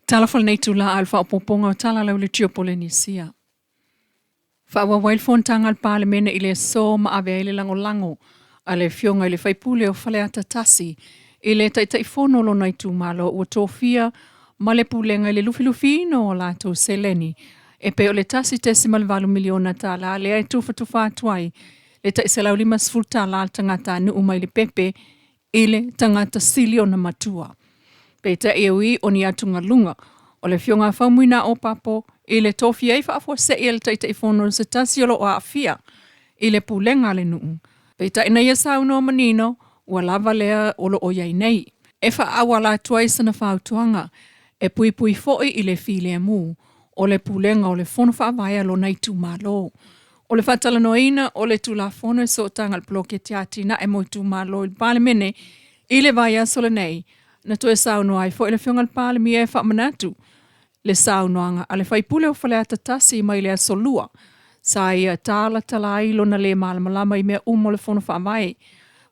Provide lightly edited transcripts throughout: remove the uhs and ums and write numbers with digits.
Talofa lenei itulā a o le faaopoopoga o tala laueletia o Polenisia. Faaauau ai le fonotaga a le Palemene i le aso ma ave ai le lagolago a le Afioga i le faipule o Faleata 1 i le Taitaifono o lona itumalo ua tofia ma le Pulega i le lufilufiina o a latou seleni e pei o le $1.8 miliona tala lea e tufatufa atu ai le tai $150 a le tagatanuu mai le pepe i le tagata sili ona matua. Peitai e ui o ni atugaluga o le afioga a Faumuina Opapo i le tofia ai faafuasei e le Taitaifono se tasi o lo o aafia i le pulega a le nuu. Peitai na ia saunoa manino ua lava lea o lo o i ai nei. E faaauala atu ai sana fautuaga e puipui foi i le filemu o le pulega o le Fono Faavae a lona itumalo. O le faatalanoaina o le Tulafono e sootaga i le Poloketi Atinae mo Itumalo i le Palemene i le vaiaso lenei, na toe saunoa ai foi le Afioga i le Palemia e faamanatu le saunoaga a le faipule o Faleata 1 mai le Aso Lua, sa ia talatala ai lona le malamalama i mea uma o le Fono Faavae.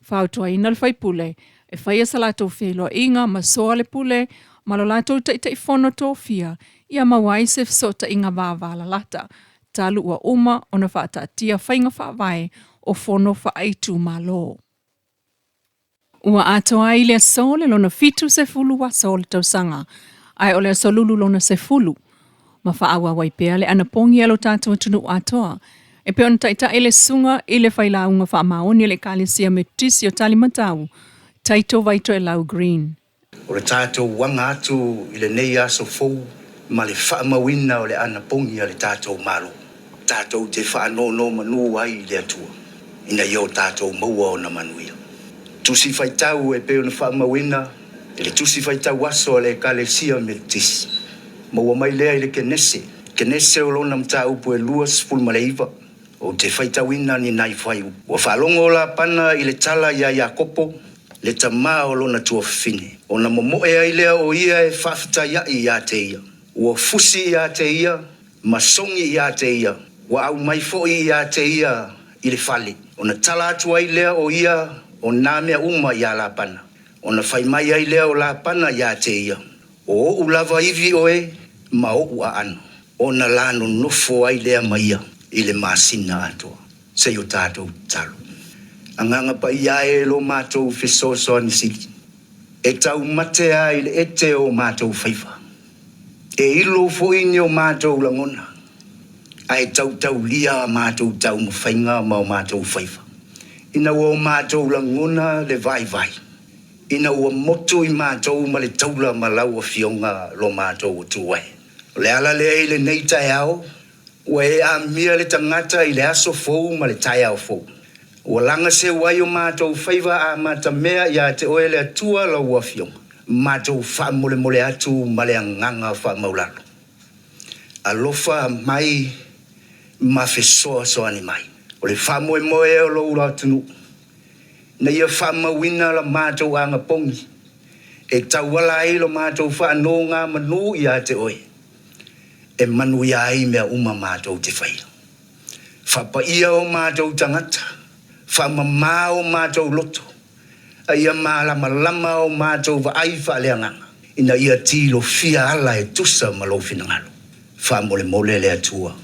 Fautuaina le faipule e faia sa latou feiloaiga ma soa le pule ma lo latou Taitaifono tofia ia maua ai se fesootaiga vavalalata talu ua uma ona faataatia faiga faavae o fono faaitumalo. Ua atoa ai le aso le lona 70 aso o le tausaga, ae o le aso lulu lona 10, ma faaauau ai pea le anapogi a lo tatou atunuu atoa, e pei ona taitai le susuga i le failauga faamaoni a le Ekalesia Metotisi o Talimatau, Taito Vaitoelau Green. O le tatou aga atu i lenei aso fou ma le faamauina o le anapogi a le tatou Malo, tatou te faanonomanu ai i le Atua ina ia o tatou maua ona manuia. Tusi Faitau e pei ona faamauina i le Tusi Faitau Aso a le Ekalesia Metotisi, maua mai lea i le Kenese, Kenese o lona mataupu e 29, Ou te faitauina ni nai fuaiupu. Ua faalogo Lapana i le tala iā Iakopo, le tamā o lona tuafafine, ona momoe ai lea o ia e faafetaiaʻi iā te ia. Ua fusi iā te ia, ma sogi iā te ia, ua aumai foʻi iā te ia i le fale. Ona tala atu ai lea o ia o nā mea uma iā Lapana. Ona fai mai ai lea o Lapana iā te ia, O oʻu lava ivi oe ma oʻu aano, ona la nonofo ai lea ma ia i le masina atoa. Se i o tatou tatalo. Agaga Paia e lo matou fesoasoani sili, e taumate a i le ete o matou faiva. E ilo foi ni o matou lagona, ae tautaulia a matou taumafaiga ma o matou faiva, ina ua o matou lagona le vaivai. Ina ua motu i matou ma le taula ma lau Afioga lo matou Atua e. O le ala lea i lenei taeao, ua e amia le tagata i le aso fou ma le taeao fou. Ua laga seu ai o matou faiva amatamea ia te oe le Atua lau Afioga, matou faamolemole atu ma le agaga faamaulalo. Alofa mai ma fesoasoani mai. O le faamoemoe o lou atunuu, Ina ia faamauina la matou agapogi e tauala ai lo matou faanogamanu ia te oe, e manuia ai mea uma matou te faia. Faapaia o matou tagata, faamama o matou loto, a ia malamalama o matou vaai faaleagaga, ina ia tilofia ala e tusa ma lou finagalo. Faamolemole le Atua.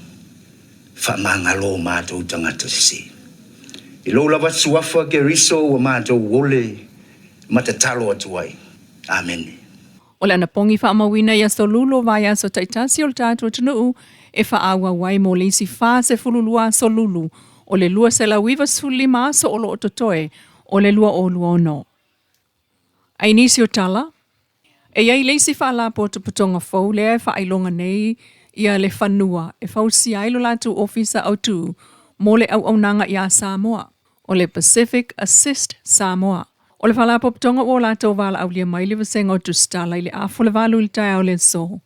Faamagalo o matou tagata sese. I lou lava suafa Keriso ua matou ole ma tatalo atu ai. Amene. O le anapogi faamauina i aso lulu o vaiaso taitasi o le tatou atunuu e faaauau ai mo le isi 42 aso lulu o le 295 aso o lo o totoe o le 2026. I nisi o tala, e i ai le isi faalapotopotoga fou lea e faailoga nei ia le fanua e fausia ai lo latou ofisa autu mo le auaunaga iā Samoa, o le Pacific Assist Samoa. O le faalapotopotoga ua o latou valaaulia mai le vasega o Tusitala i le afa o le 8 i le taeao o le aso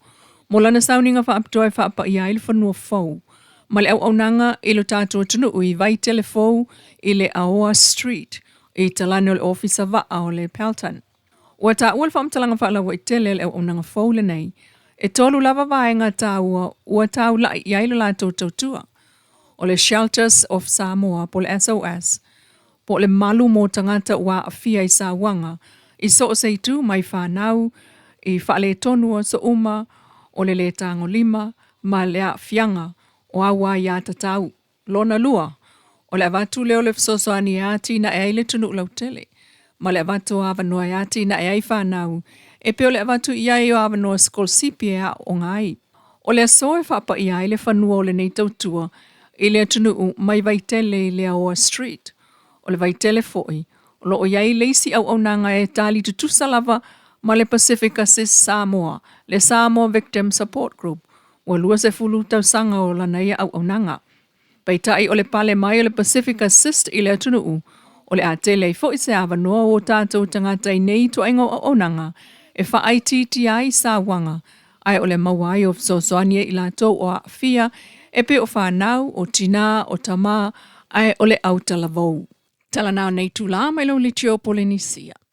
mo lana sauniga faapitoa e faapaia ai le fanua fou ma le auaunaga i lo tatou atunuu i Vaitele fou i le Aoa Street i talane o le Ofisa Vaa o le Pelton. Ua taua le faamatalaga faalauaitele a le auaunaga fou lenei, e tolu lava vaega taua ua taula'i i ai le latou tautua, o le Shelters of Samoa po o le SOS, po o le malu mo tagata ua aafia i sauaga i so o se itu mai fanau i faaletonu o aso uma, o le lē tagolima ma le aafiaga o au aiātatau. Lona lua, o le avatu lea o le fesoasoani e atinae ai le atunuu lautele, ma le avatu o avanoa e atinae ai fanau, e pei o le avatu i ai o avanoa sikolasipi e aooga ai. O le aso e faapaia ai le fanua o lenei tautua i le atunuu mai Vaitele i Leaoa Street. O le Vaitele foi, o lo o i ai le isi auaunaga e tali tutusa lava ma le Pacific Assist Samoa, le Samoa Victim Support Group, ua 20 tausaga o lana ia auaunaga. Peitai o le pale mai o le Pacific Assist i le atunuu, o le a tele ai foi se avanoa o tatou tagata i nei ituaiga o auaunaga e faaitiitia ai sauaga, ae o le maua ai o fesoasoani e i latou o aafia e pei o fanau, o tinā, o tamā, ae o le autalavou. Tala na o nei itulā mai lau leitio o Polenisia.